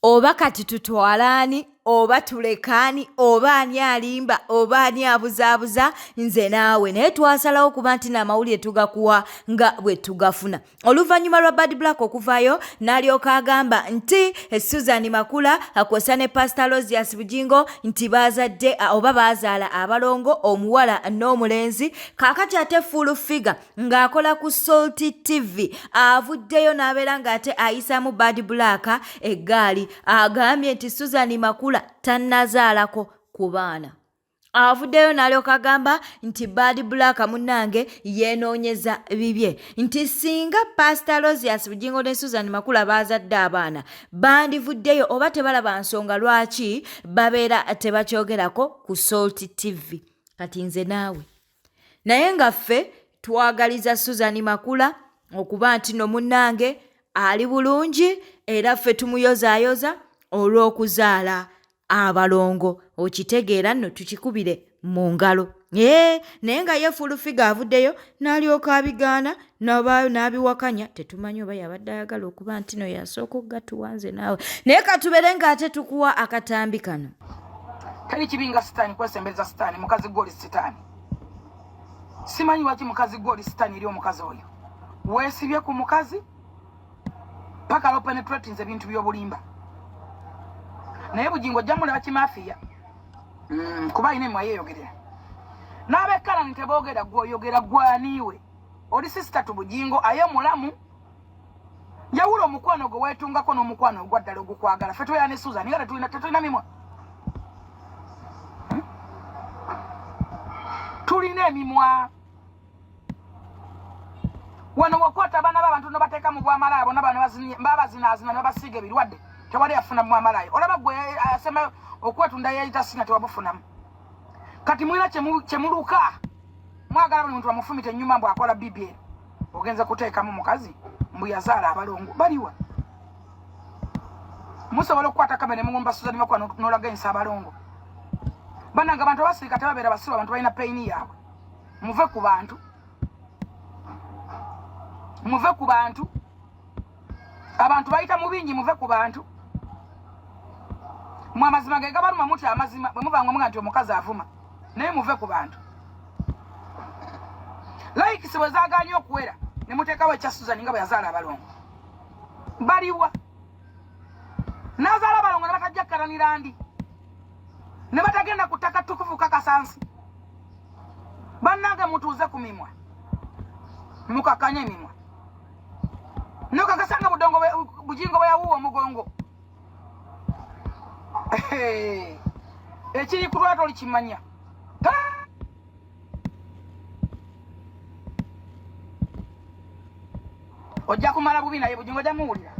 Oba kati tutwale ani oba tuleke ani oba ani alimba oba ani abuzaabuza nze naawe naye twasalawo kuba nti n'amawulire tugakuwa nga bwe tugafuna. Oluvannyuma lwa Bad Black okuvaayo n'alyoka agamba nti Susan Makula kwossa ne Pastor Aloysius Bugingo nti baazadde oba baazaala abalongo omuwala n'omulenzi. Kaakati ate Full Figure ng'akola ku Salt TV avuddeyo n'abeera ng'ate ayisaamu Bad Black eggaali. Agambye nti Susan Makula tannazaalako ku baana. Avuddeyo n'alyoka agamba nti Bad Black munnange yeenoonyeza bibye, nti singa Pastor Aloysius Bugingo ne Susan Makula baazadde abaana bandivuddeyo oba tebalaba nsonga lwaki babeera tebakyogerako ku Salt TV. Kati nze naawe naye nga ffe twagaliza Susan Makula okuba nti no munnange ali bulungi era ffe tumuyozaayoza olw'okuzaala abalongo. Okitegeera nno, tukikubire mu ngalo. Ee, naye nga ye Full Figure avuddeyo n'alyoka abigaana n'abiwakanya. Tetumanyi oba yabadde ayagala okuba nti no yasooka okugatuwa nze naawe, naye katubeere ng'ate tukuwa akatambi kano. Teri kibi nga sitaani kwesembereza sitaani. Mukazi gwe oli sitaani, simanyi lwaki mukazi gwe oli sitaani eri omukazi oyo. Weesibye ku mukazi paka lo penetrating ebintu by'obulimba. Naye Bugingo ojja mulaba kimafiya kuba alina emwa yeeyogerera n'abekkalani teboogera. Gwe oyogera gwaniiwe oli sister to Bugingo aye mulamu. Yawula omukwano gwe weetungako n'omukwano ogwa ddala ogukwagala. Ffe tubeera ne Susan nga tetulina mimwa. Tulina emimwa wano. Wakwata abaana b'abantu nobateeka mu bwamalaaya bonna bano babazinaazina ne babasiiga ebirwadde, tewali afuna mwamalaaya. Olaba gwe asema okwetunda yeyita sina tewabufunamu. Kati mulina kyemuluka, mwagala buli muntu bamufumita ennyuma mbu akola BBL. Ogenza kuteekamu mukazi mbu yazaala abalongo, baliwa? Musobola okukwata kamera nemugomba Susan Makula n'olaga ensi abalongo. Banange, abantu abasirika tebabeera basiru. Abantu balina pain yaabwe. Muve ku bantu, muve ku bantu. Abantu bayita mu bingi, muve ku bantu. Mwe amazima ge gabaluma, mutya amazima. Bwe muvanga omuga nti omukazi avuma, naye muve ku bantu. Likes bwe zaganye okuwera ne muteekawo ekya Susan nga bwe yazaala abalongo, baliwa? N'azaala abalongo ne batajja kkalanira ndi ne batagenda ku ttaka ttukuvu kakasansi. Bannange, mutuuze ku mimwa, mukakanye emimwa. Nokakasanga budongo Bujingo bwe yawuwa omugongo ekiri kulwata olikimanya. Ojja kumala bubi, naye Bujingo ojja muwulira.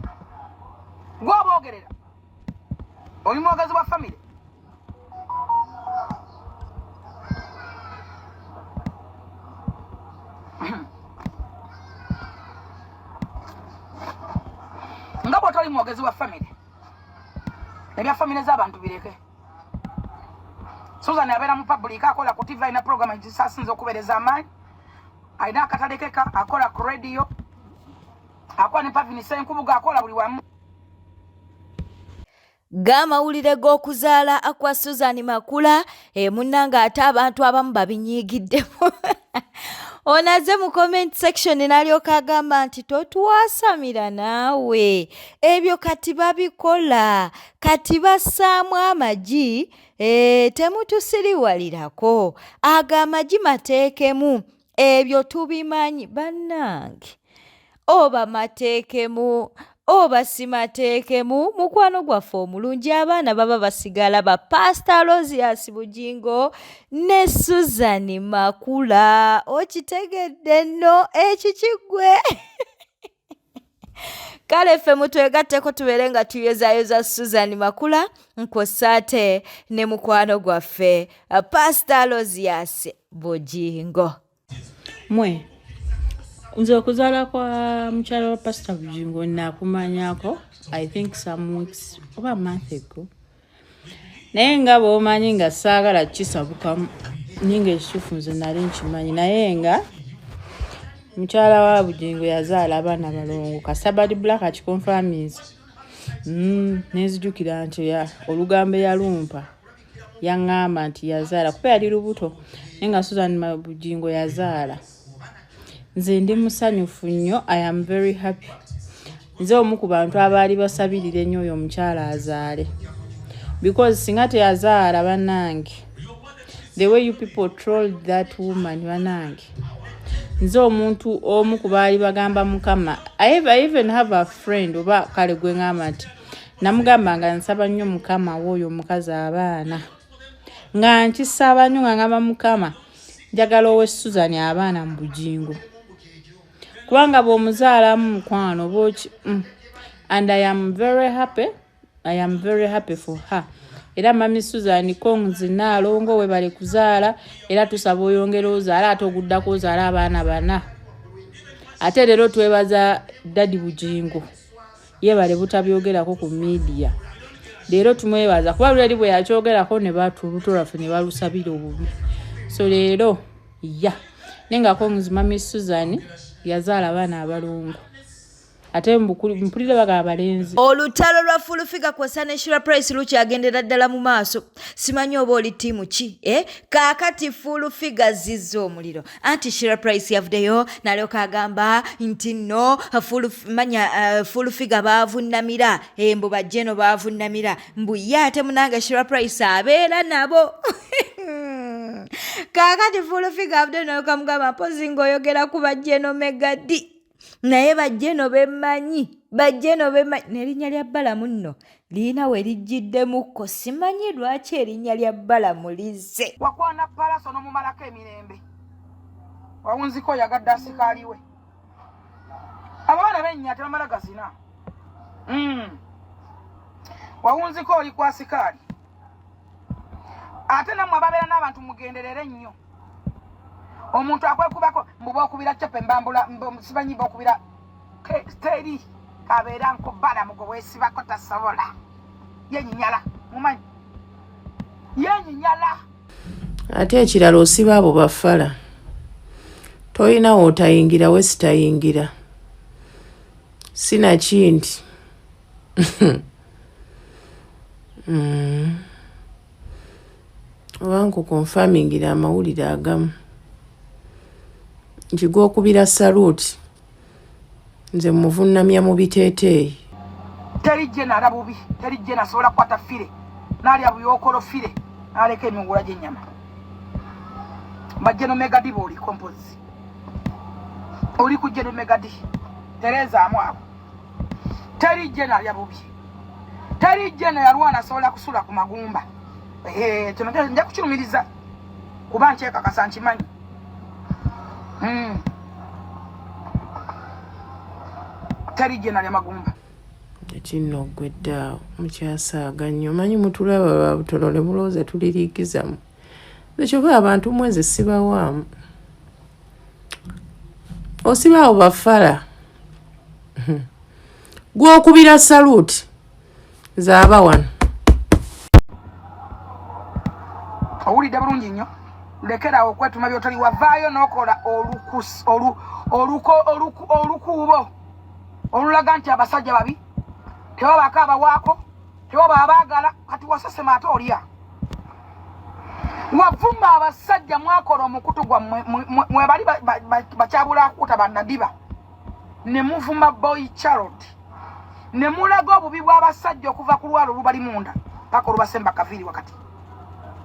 Gwoboogerera oli mwogezi wa famire. Nga bw'otoli mwogezi wa famire, ebya famire z'abantu bireke. Susan abeera mu public, akola ku TV, alina program egisasinza okubeereza amaanyi, alina akatale keka, akola ku radio, akola ne Pavini Senkubuga, akola buli wamu. G'amawulire g'okuzaala kwa Susan Makula e, munnange ate abantu abamu babinyiigiddemu. Ono azze mu comment section n'alyoka agamba nti totwasamira naawe, ebyo kati babikola, kati bassaamu amagi e, temutusiriwalirako, ago amagi mateekemu, ebyo tubimanyi. Bannange, oba mateekemu oba si mateekemu, mukwano gwaffe omulungi, abaana baba basigala ba Pastor Aloysius Bugingo ne Susan Makula. Okitegedde nno ekikiggwe. Kale ffe mutwegatteko tubeere nga tuyozayoza Susan Makula nkwossa ate ne mukwano gwaffe Pastor Aloysius Bugingo. Mwe, nze okuzaala kwa mukyala wa Pasita Bugingo nakumanyako I think some weeks oba month ago, naye nga bw'omanyi nga saagala kisabukamu ninga ekituufu nze nali nkimanyi, naye nga mukyala wa Bugingo yazaala abaana balongo kasita Bad Black akiconfirminze. Nenzijukira nti olugambo eyalumpa yaŋŋamba nti yazaala kuba yali lubuto, naye nga Susan Bugingo yazaala. Nze ndi musanyufu nnyo, I am very happy. Nze omu ku bantu abaali basabirira ennyo oyo omukyala azaale, because singa teyazaala, bannange, the way you people trolled that woman, bannange, nze omuntu omu ku baali bagamba Mukama. I even have a friend, oba kale gwe ŋŋamba nti namugamba nga nsaba nnyo Mukama w'oyo omukazi abaana, nga nkisaba nnyo, nga ngamba, "Mukama, njagala owe Susan abaana mu Bugingo, kubanga bw'omuzaalamu mukwano boki." And I am very happy, I am very happy for her. Era mami Susan, congs, naalongo, webale kuzaala, era tusaba oyongera ozaala, ate oguddako ozaala abaana bana. Ate leero twebaza Daddy Bugingo, yebale butabyogerako ku media. Leero tumwebaza kuba lweri bwe yakyogerako ne batuluto lwaffe ne balusabira obubi. So leero ya naye nga congs, mami Susan yazaala abaana abalongo, ate mpulire bagaba balenzi. Olutalo lwa Full Figure kw'ossa ne Shira Price lukyagendera ddala mu maaso. Simanyi oba oli ttiimu ki, eh? Kaakati Full Figure zizza omuliro, anti Shira Price yavuddeyo n'alyoka agamba nti nno manya Full Figure baavunnamira, mbu bajjeno baavunnamira, mbu ye ate munange Shira Price abeera nabo. Kaakati Full Figure avuddeyo n'alyoka mugamba, "Mpozi ng'oyogera ku bajjeno megadi, naye bajjeno bemmanyi, bajjeno bemmanyi." N'erinnya lya Balamu nno lirina we lijjiddemukko, simanyi lwaki erinnya lya Balamu lizze. Wakwana Palaso n'omumalako emirembe, wawunziko oyagadde asikaaliwe. Abaana bennya tebamala gazina. Wawunziko oli kwa sikaali, ate nammwe ababeera n'abantu mugenderere nnyo. Omuntu akwekubako mbu bookubira cepe mbambula, simanyi bookubira teri kabeera nkubalamu gwe weesibako tasobola yenyinyala, mumanyi yenyinyala. Ate ekirala, osiba abo bafala, tolina wootayingira, we sitayingira sinakindi. Oba nkukonfamingira amawulire agamu nti gwokubira saluuti, nze muvunnamya mu biteeteeyi. Teri jje nala bubi, teri jje nasobola kukwata fire n'alya buyokolo fire n'aleka emiwuula gy'ennyama. Bajjeno megadi booliko, mpozi oli ku jjeno megadi, tereezaamu abo. Teri jje nalya bubi, teri jje neyalwana asobola kusula ku magumba. Kino nja kukirumiriza kuba nkyekakasa nkimanyi. Teri jje nalya magumba. Ekinno ggwedde awo mukyasaaga nnyo. Manyi mutulaba ba butono ne mulowooza tuliriikizamu. Nze kyova abantu mweze sibawaamu, osibaawo bafala gwokubira saluuti nze aba wano. Owulidde bulungi nnyo, lekerawo okwetuma byotali. Wavaayo n'okola olukuubo olulaga nti abasajja babi, tewabako abawaako, tewaba abaagala. Kati wasesema ate olya wavuma abasajja. Mwakola omukutu gwammwe mwebali bakyabulakuuta banadiba ne muvuma boy child ne mulaga obubi bw'abasajja okuva ku lwalo olubali munda paka olubasemba kaviiri wakati.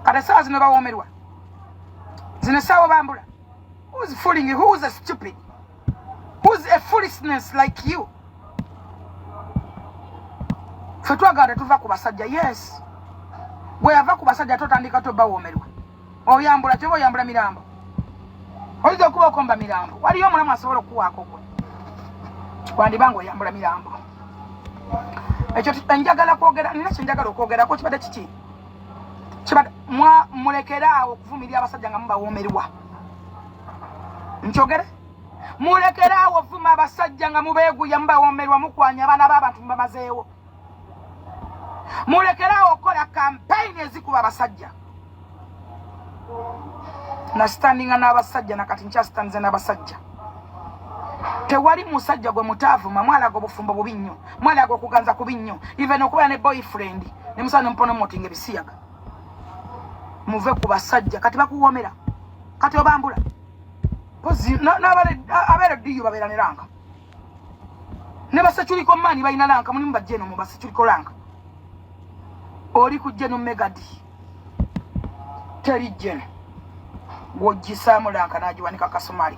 Kati essaawa zino bawoomerwa, zino essaawa bambula. Who's fooling you? Who's a stupid? Who's a foolishness like you? Ffe twagala tetuva ku basajja. Yes, bwe yava ku basajja totandika tobawoomerwa. Oyambula kyoba oyambula mirambo, oyinza okuba okomba mirambo. Waliyo omulamu asobola okukuwaako gwe wandiba nga oyambula mirambo. Ekyo njagala kwogera, nina kyenjagala okwogerako. Kibadde kiki? Kibadde mulekere awo okuvumirira abasajja nga mubawoomerwa. Nkyogere, mulekere awo ovuma abasajja nga mubeeguya, mubawoomerwa, mukwanya abaana b'abantu mubamazeewo. Mulekere awo okukola kampeyini ezikuba abasajja. Nasitandinga n'abasajja, nakati nkyasitandiza n'abasajja. Tewali musajja gwe mutaavuma. Mwalaga obufumbo bubi nnyo, mwalaga okuganza kubi nnyo, even okubeera ne boyfriend ne musana nomupromotinga ebisiyaga. Muve ku basajja, kati bakuwomera, kati obambula pozi abeera ddiyo babeera ne rank ne baseculiko maani balina rank, mulimu bajjeno mu baseculiko rank. Oli ku jeno megadi teri jeno gwogisaamu rank n'agiwanika kasumaali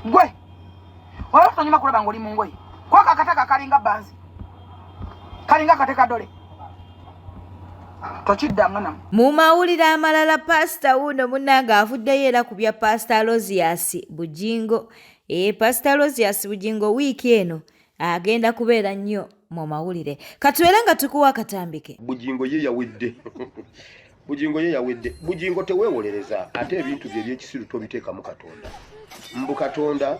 gwe wala tonyuma kulaba ng'oli mu ngoye kwaka akataka kalinga banzi kalinga akateka dole tokiddanga namu. Mu mawulire amalala, Pasita wuuno munnange avuddeyo era ku bya Pasita Aloysius Bugingo. Pasita Aloysius Bugingo wiiki eno agenda kubeera nnyo mu mawulire. Katubeere nga tukuwa akatambike. Bugingo ye yawedde, Bugingo ye yawedde. Bugingo teweewolereza, ate ebintu bye ebyekisiru tobiteekamu Katonda. Mbu Katonda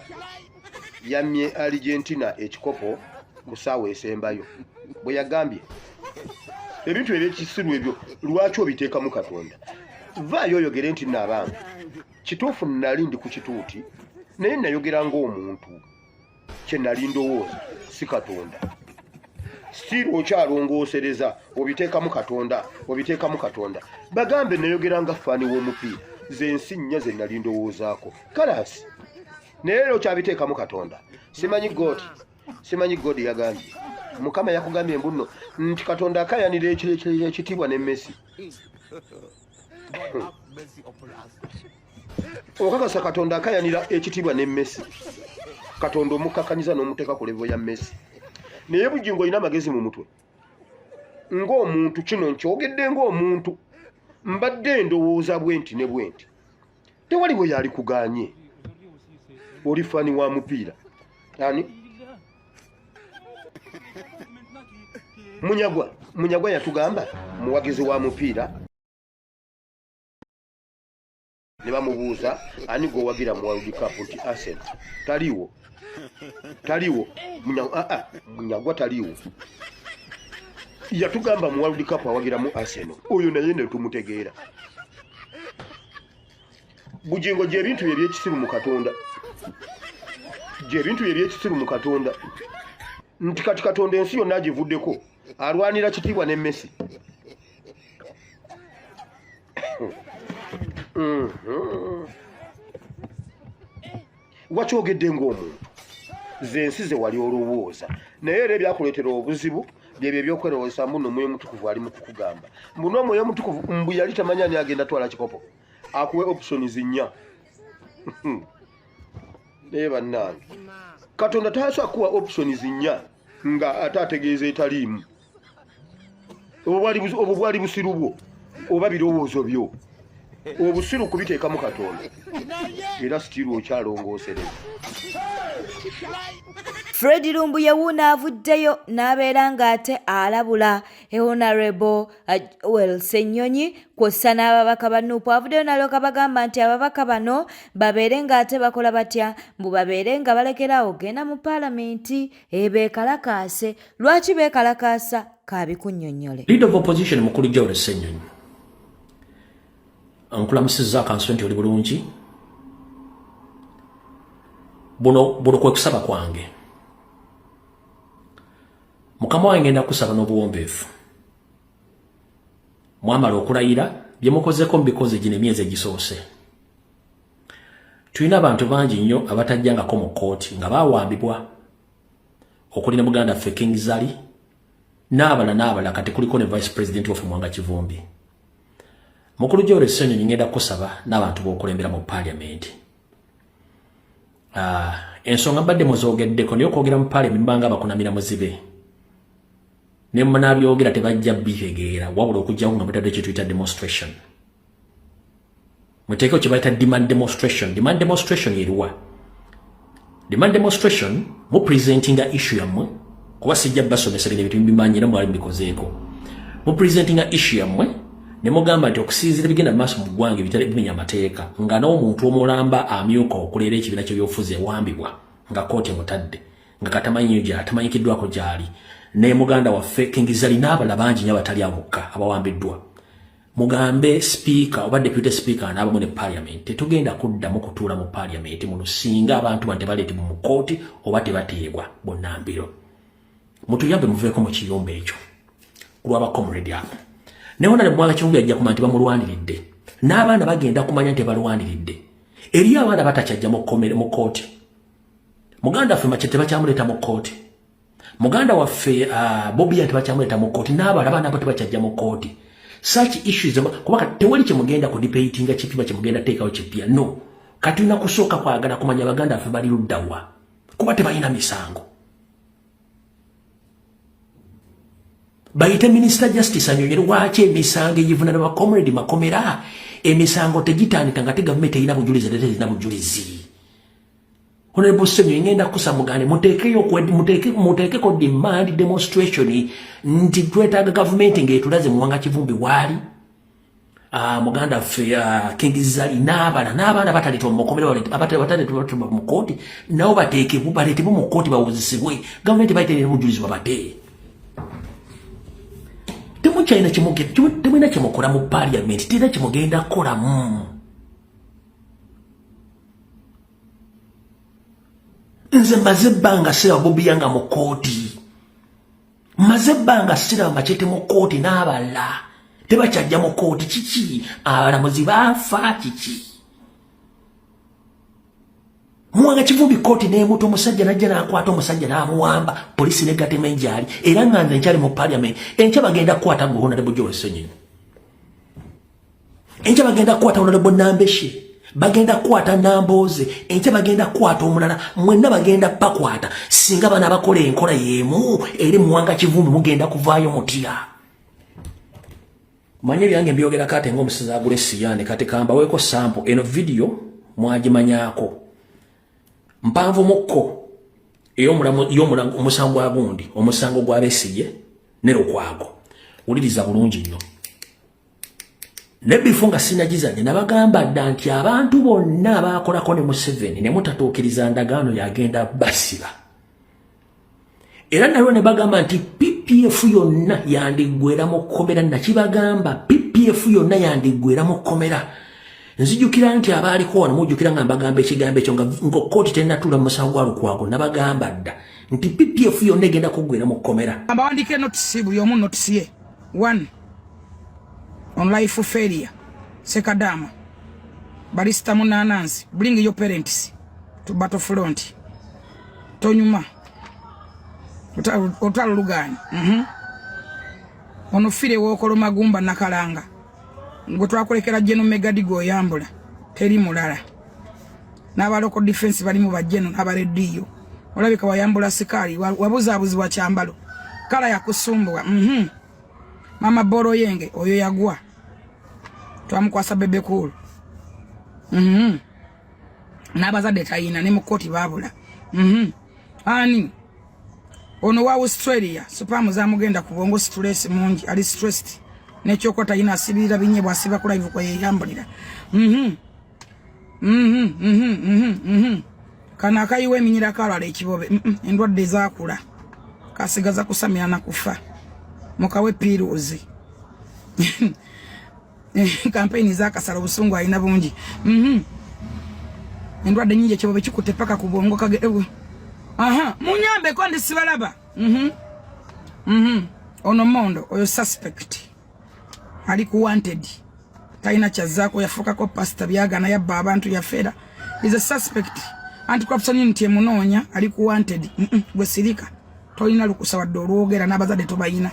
yammye Argentina ekikopo mu ssaawa esembayo bwe yagambye. Ebintu ebyekisiru ebyo lwaki obiteekamu Katonda? Vaayo oyogere nti naabange kituufu, nali ndi ku kituuti naye nayogera ng'omuntu, kye nali ndowooza si Katonda. Still okyalongoosereza, obiteekamu Katonda, obiteekamu Katonda. Bagambe nayogera nga fan w'omupiira, ze nsi nnya ze nali ndowoozaako kalasi, naye era okyabiteekamu Katonda. Simanyi God, simanyi God yagambye, Mukama yakugambye mbuno nti Katonda akayanira ekitiibwa ne Messi. Okakasa Katonda akayanira ekitiibwa ne Messi? Katonda omukkakanyiza n'omuteeka ku level ya Messi? Naye Bugingo olina amagezi mu mutwe ng'omuntu? Kino nkyogedde ng'omuntu, mbadde ndowooza bwe nti ne bwe nti, tewali bwe yali kuganye. Oli fan wa mupiira ani? Munyagwa, Munyagwa yatugamba muwagizi wa mupiira, ne bamubuuza ani gwewagira mu World Cup nti Arsenal. Taliiwo, taliiwo. Munyagwa taliiwo, yatugamba mu World Cup awagiramu Arsenal. Oyo naye ne tumutegeera. Bugingo gyebintu bye ebyekisiru mu Katonda, gyebintu bye ebyekisiru mu Katonda, nti kati Katonda ensi yonna agivuddeko, alwanira kitiibwa ne Messi. Wakyogedde ng'omuntu, ze nsi ze wali olowooza, naye era ebyakuleetera obuzibu byebyo ebyokwerowooza mbu nomwoyo mutukuvu ali mu kukugamba mbu n'omwoyo mutukuvu mbu yali tamanyi ani agenda twala kikopo, akuwe options nnya. Naye bannange, Katonda tasobola kuwa options nnya nga ate ategeeza etaliimu. Obwo bwali busiru bwo oba birowoozo byo, obusiru kubiteekamu Katonda, era still okyalongoosereza. Fred Lumbuye wuuno avuddeyo n'abeera ng'ate alabula Honorable Joel Ssennyonyi kw'ossa n'ababaka ba NUP. Avuddeyo n'alyoka bagamba nti ababaka bano babeere ng'ate bakola batya, mbu babeere nga balekeraawo okugenda mu paalamenti ebeekalakaase. Lwaki beekalakaasa? Kaabikunnyonnyole. Leader of Opposition mukulu Joel Ssennyonyi, nkulamusizza akanso nti oli bulungi. Buno buno kwe kusaba kwange, mukama wange, ngenda kusaba n'obuwombeefu. Mwamala okulayira, bye mukozeko mubikoze gino emyezi egisoose. Tulina abantu bangi nnyo abatajjangako mu kkooti nga bawambibwa, okuli ne muganda ffe King Zali n'abala n'abala. Kati kuliko ne Vice President waffe Mwanga Kivumbi. Mukulu Joel Ssenyonyi, ngenda kusaba n'abantu b'okulembera mu parliament. Ensonga mbadde muzoogeddeko, naye okwogera mu parliament mbanga bakunamira muzibe, ne munabyogera tebajja bitegeera, wabula okujjawo nga mutadde kyetuyita demonstration. Muteekeo kye bayita demand demonstration. Demand demonstration eriwa? Demand demonstration, mu presentinga issue yammwe, kuba sijja basomesa bino ebintu bimanyi era mwali mubikozeeko. Mu presentinga issue yammwe ne mugamba nti okusinziira bigenda mu maaso mu ggwanga ebitali bimenya amateeka, nga n'omuntu omulamba amyuka okuleera ekibiina ky'ebyobufuzi ewambibwa nga kooti emutadde nga katamanyi gyali, tamanyikiddwako gyali, ne muganda waffe King Zali n'abalala bangi nnyo abatali abokka abawambiddwa. Mugambe speaker oba deputy speaker anaabamu ne parliament, tetugenda kuddamu kutuula mu parliament muno singa abantu bano tebaleetebwa mu kooti oba tebateebwa bonna mbiro. Mutuyambe muveeko mu kiyumba ekyo kulwaba comrade abo. Ne Honorable Muwanga Kivumbi ajja kumanya nti bamulwaniridde, n'abaana bagenda kumanya nti balwaniridde. Eriyo abaana batakyajja mu kooti. Muganda waffe Makye tebakyamuleeta mu kooti, muganda waffe Bobi Wine tebakyamuleeta mu kooti, n'abalala abaana abo tebakyajja mu kooti. Such issues, kuba tewali kyemugenda ku debatinga kipima kyemugenda teekawo kipya. No, kati tulina kusooka kwagala kumanya baganda baffe bali luddawa, kuba tebalina misango. Bayite Minisita Justice anyonye lwaki emisango egivunana ba comrade makomera emisango tegitandika nga te gavumenti erina bujulizi, ate terina bujulizi. Honorable Ssenyonyi, ngenda kusa mugande muteekeyo muteekeko demand demonstration nti twetaaga gavumenti ng'etulaze Muwanga Kivumbi waali, muganda waffe King Zali n'abala n'abaana bataleetebwa mu makomera, bataleetebwa mu kkooti, nabo bateekebwe, baleetebwe mu kkooti bawozesebwe. Gavumenti bayiterera obujulizi babate. Temukyalina temulina kyemukola mu parliament, terina kyemugenda kukolamu. Nze maze ebbanga siraba Bobi Yanga mu kkooti, maze ebbanga siraba Machete mu kkooti, n'abalala tebakyajja mu kkooti. Kiki? Abalamuzi baafa kiki? Muwanga Kivumbi kkooti n'emuta omusajja, najja n'akwata omusajja n'amuwamba, poliisi negatema enjaali. Era nga nze nkyali mu parliament, enkya bagenda kukwata gwe Honorable Joel Ssenyonyi, enkya bagenda kukwata Honorable Nambeshe, bagenda kukwata Nambooze, enkya bagenda kukwata omulala, mwenna bagenda bakwata. Singa bana bakola enkola y'emu eri Muwanga Kivumbi, mugenda kuvaayo mutya? Manye ebyange mbyogera kate ng'omusizi agula esiyaani. Kati kambaweeko sample eno, vidiyo mwagimanyaako mpanvu mukko ey'omusango gwa gundi, omusango gwa Besigye ne Lukwago. Wuliriza bulungi nnyo. Ne bifo nga sinagizanye, nabagamba dda nti abantu bonna abakolako ne Museveni ne mutatuukiriza ndagaano yagenda basiba. Era nalwo ne bagamba nti PPF yonna yandiggwera mu kkomera. Nakibagamba, PPF yonna yandiggwera mu kkomera. Nzijukira nti abaaliko wano mujjukira nga mbagamba ekigambo ekyo nga kkooti tennatuula mu musango gwa Lukwago. Nabagamba dda nti PPF yonna egenda kuggwera mu kkomera. Bawandiike notisi, buli omu notisi ye. One on life failure, Sekadama barista munanansi, bring your parents to battlefront. Tonyuma otalo lugaanyi. Ono fire wokolo magumba nakalanga gwe twakulekera geno megadigo oyambula teri mulala n'abaloko defense balimu bajeno n'abarediyo olabika wayambula sikaali wabuzaabuzibwa kyambalo kala yakusumbuwa. Mama bolo yenge oyo yagwa twamukwasa Bebe Cool. N'abazadde tayina ne mu kkooti baabula. Ani ono wa Australia? Supamu zamugenda ku bwongo, stress mungi, ali stressed nekyokuba talina asibirira binyebwa, asiba ku live kweyeyambulira. Kano akayiwa eminyira kalwala ekibobe. Endwadde ezakula kasigaza kusamira na kufa, mukawe piruuzi. Kampeyini zakasala, obusungu alina bungi. Endwadde nyingi, ekibobe kikutte paka ku bwongo kage. Aha, munyambeko ndi sibalaba. Ono mondo oyo suspect ali ku wanted, talina kyazzaako, yafuukako pasita byagana, yabba abantu, yafeera, is a suspect. Anti-corruption unit emunoonya, ali ku wanted. Gwe sirika, tolina lukusa wadde olwogera, n'abazadde tobayina.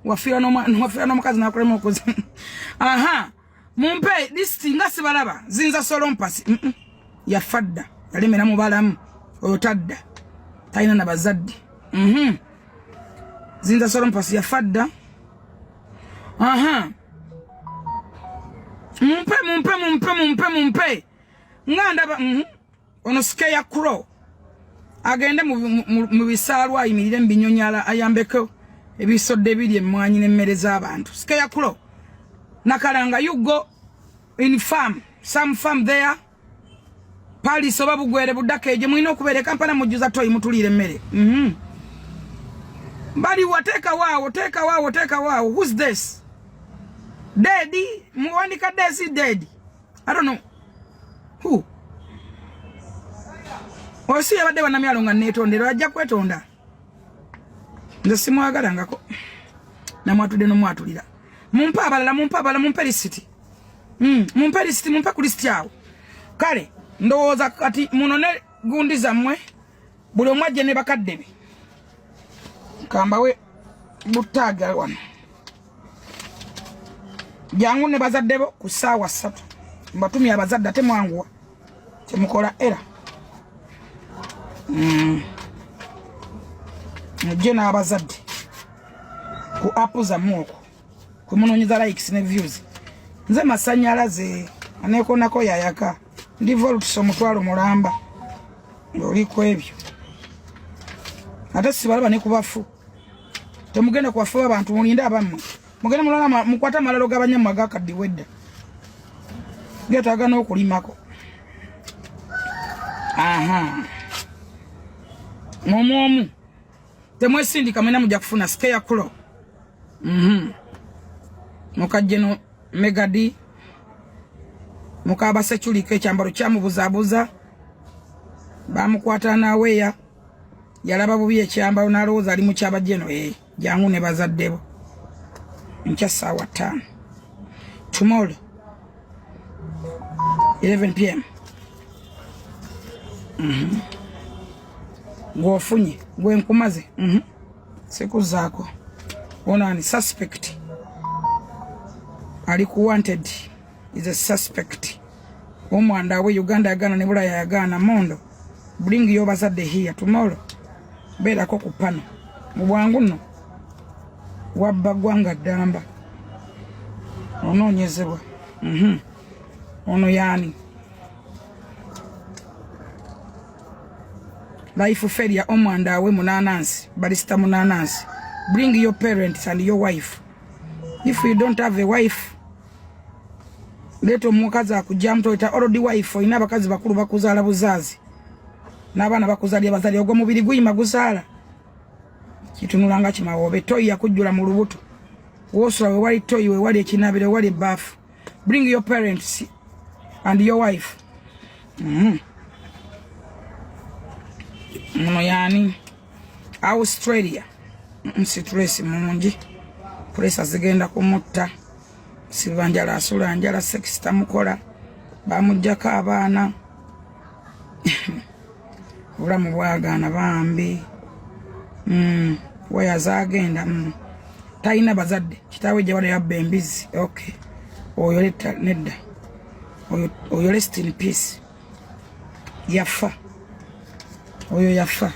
Wafiira n'omukazi nakulema okuzi. Aha, mumpe lisiti nga sibalaba. Zinza solompasi. Yafa dda, yalemera mu balamu, oyo tadda, talina na bazadde. Zinza solompasi yafa dda. Aha, mumpe, mumpe, mumpe, mumpe, mumpe nga ndaba. Ono skeya crow agende mu bisaalwa, ayimirire mu binyonyi, ayambeko ebisodde ebiri emmwanyi n'emmere z'abantu. Skeya crow nakalanga, you go in farm, some farm there, Paris oba Bugwere Budaka, egyo mulina okubeera e Kampala, mujjuza toyi, mutuliira emmere. Baliwa? Teeka waawo, teeka waawo, teeka waawo. Who's this? Dead muwandika desi dead. I don't know who. Osi yabadde banamyalo nga neetondera ajja kwetonda. Nze simwagalangako. Namwatudde n'omwatulira. Mumpe abalala, mumpe abalala, mumpe lisiti. Mumpe lisiti, mumpe ku lisiti awo. Kale ndowooza kati munone gundi zammwe buli omu ajje ne bakadde be. Kambawe butaaga wano. Jangu ne bazadde bo ku ssaawa 3. Mbatumye abazadde ate mwanguwa. Temukola era. Mujje n'abazadde ku app zammwe okwo kwemunoonyeza likes ne views. Nze masannyalaze aneekonako yayaka ndi volts 1000 mulamba ng'oli ku ebyo ate sibalaba ne ku bafu. Temugenda ku bafu b'abantu, mulinde abammwe. Mugende mulala mukwate amalalo g'abanyammwe agakaddibwa edda. Geetaaga n'okulimako. Aha. Omu omu. Temwesindika mwena mujja kufuna scarecrow. Mukajje no Megadi. Mukaba security ekyambalo kyamubuzaabuza. Bamukwata n'aweya. Yalaba bubi ekyambalo n'alowooza ali mu kyabajeno. Jangu ne bazadde bo. Nkya ssaawa 5. Tomorrow 11 p.m. Ng'ofunye gwe nkumaze. Sikuzaako. Ono ani suspect. Ali ku wanted is a suspect. Omwanda we Uganda yagaana ne Bulaya yagaana. Mondo bring your bazadde here tomorrow. Beerako ku pano mu bwangu nno wabba ggwanga ddamba onoonyezebwa. Ono yaani life failure. Omwanda awe munanansi barista munanansi. Bring your parents and your wife. If you don't have a wife, leeta omukazi akujjamu toyita already wife. Olina abakazi bakulu bakuzaala buzaazi n'abaana bakuzaalira bazaalira. Ogwo mubiri guyima guzaala kitunula nga kimawoobe. Toyi yakujjula mu lubuto woosula wewali toyi wewali ekinaabiro wewali ebbaafu. Bring your parents and your wife. Muno yaani Australia. Stress mungi, pressure zigenda kumutta. Siba njala asula njala, sex tamukola, bamuggyako abaana, obulamu bwagaana bambi. Waya zaagenda. Talina bazadde, kitaawe gye bali yabba embizi. Okay, oyo letta nedda, oyo rest in peace, yafa oyo, yafa.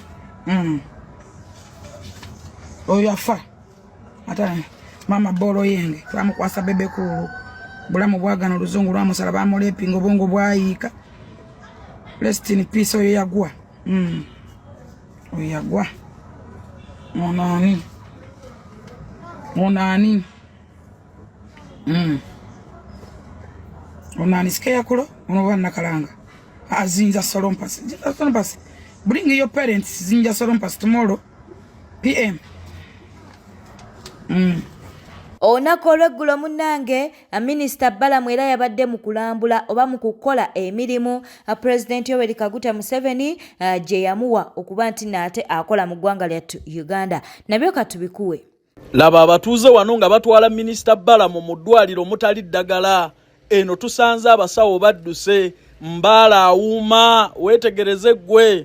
Oyo yafa. Ate mama bolo yenge twamukwasa bebe kulu, bulamu bwagana, oluzungu lwamusala, bamulepinga, obwongo bwayiika. Rest in peace, oyo yagwa. Oyo yagwa. Ono ani? Ono ani? Ono ani? Scarecrow ono oba Nakalanga azinza solompas. Solompas, bring your parents. Zinja solompas tomorrow pm. Olunaku olw'eggulo munnange, Minisita Balamu era yabadde mu kulambula oba mu kukola emirimu Pulezidenti Yoweri Kaguta Museveni gye yamuwa okuba nti naate akola mu ggwanga lyattu Uganda. Nabyo katubikuwe. Laba abatuuze wano nga batwala Minisita Balamu mu ddwaliro mutali ddagala. Eno tusanze abasawo badduse, mbaala awuuma, weetegereze ggwe.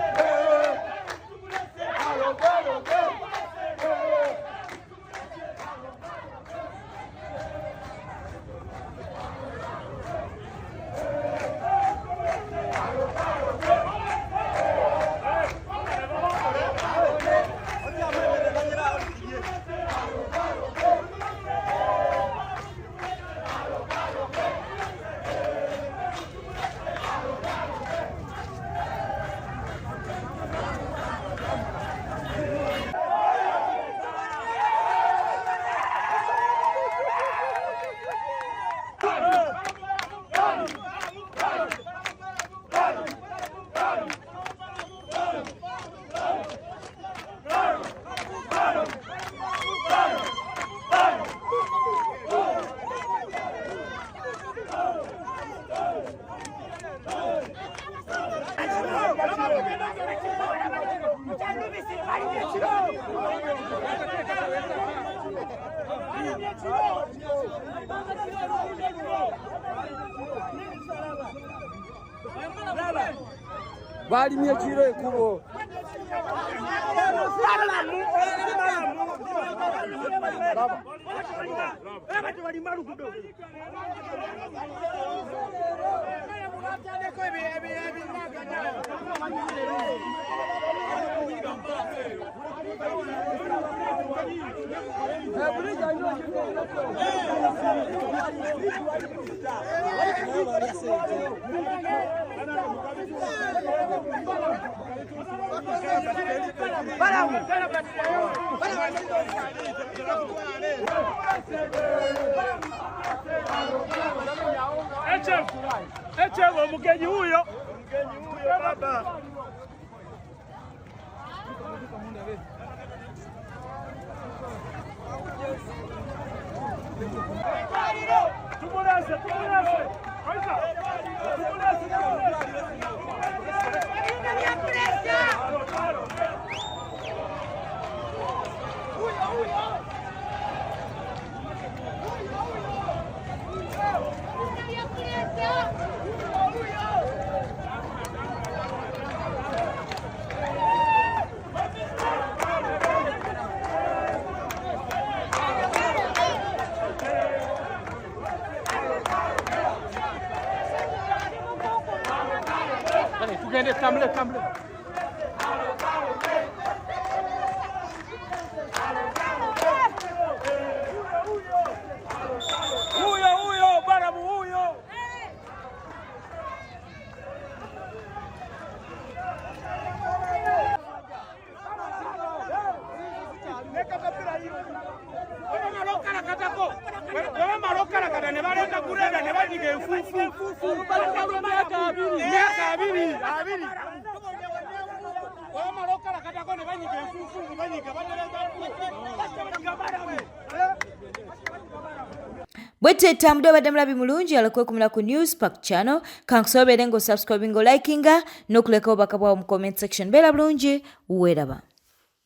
Balimye kiro ekubo. Echevo mgenyi huyo. Mgenyi huyo baba. Tumulese, tumulese. Tumulese, tumulese. Tugende tambule tambule. Huyo huyo baramu huyo. Bwetyo etambudde obadde mulabi mulungi alekwekumira ku News Park Channel. Kankusaba obeere ng'osubscribinga, olikinga n'okuleka obubaka bwawo mu comment section. Beera bulungi, weeraba.